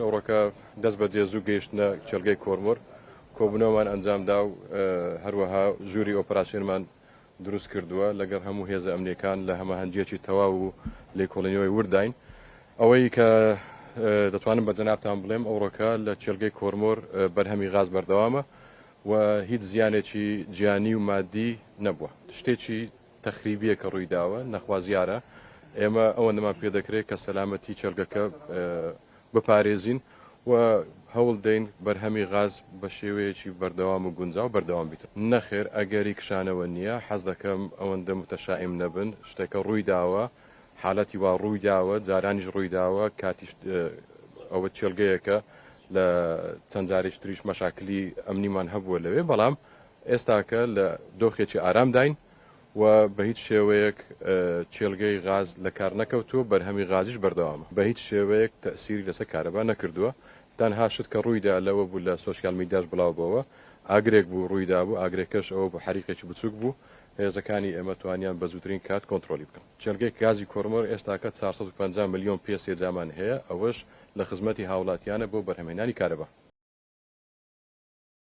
ئەوڕۆکە دەست بەجێ زوو گەیشتنە کێڵگەی کۆرمۆر، کۆبوونەوەمان ئەنجامدا و هەروەها ژووری ئۆپەراسیۆنمان دروست کردووە، لەگەڵ هەموو هێزە ئەمنییەکان لە هەماهەنگییەکی تەواو و لێکۆڵینەوەی وردداین. ئەوەی کە دەتوانم بە جەنابتان بڵێم ئەوڕۆکە لە کێڵگەی کۆرمۆر بەرهەمی غاز بەردەوامە و هیچ زیانێکی گیانی و مادی نەبووە. شتێکی تەخریبییە کە ڕوویداوە، نەخوازیارە. ئێمە ئەوەندەمان پێدەکرێت کە سەلامەتی کێڵگەکە بپارێزین و هەوڵ دەین بەرهەمی غاز بە شێوەیەکی بەردەوام و گونجاو بەردەوام بیت. نەخێر ئەگەری کشانەوە نییە، حەز دەکەم ئەوەندە متەشائیم نەبن، شتێکە ڕوویداوە، حالەتی وا ڕوویداوە، جارانیش ڕوویداوە، کاتیش ئەوە کێڵگەیەکە لە چەند جارێکی تریش مەشاکلی ئەمنیمان هەبووە لەوێ، بەڵام ئێستاکە لە دۆخێکی ئارامداین و بە هیچ شێوەیەک کێڵگەی غاز لە کار نەکەوتووە، بەرهەمی غازیش بەردەوامە. بە هیچ شێوەیەک تەئسیری لەسەر کارەبا نەکردووە، تەنها شت کە ڕوویدا لەوە بوو لە سۆشیال میدیاش بڵاو بۆوە، ئاگرێک بوو ڕوویدابوو، ئاگرەکەش ئەوە بوو حەریقێکی بچووک بوو، هێزەکانی ئێمە توانیان بە زووترین کات کۆنترۆلی بکەن. کێڵگەی گازی کۆرمۆر ئێستاکە 450 ملیۆن پێ سێجامان هەیە، ئەوەش لە خزمەتی هاوڵاتیانە بۆ بەرهەمهێنانی کارەبا.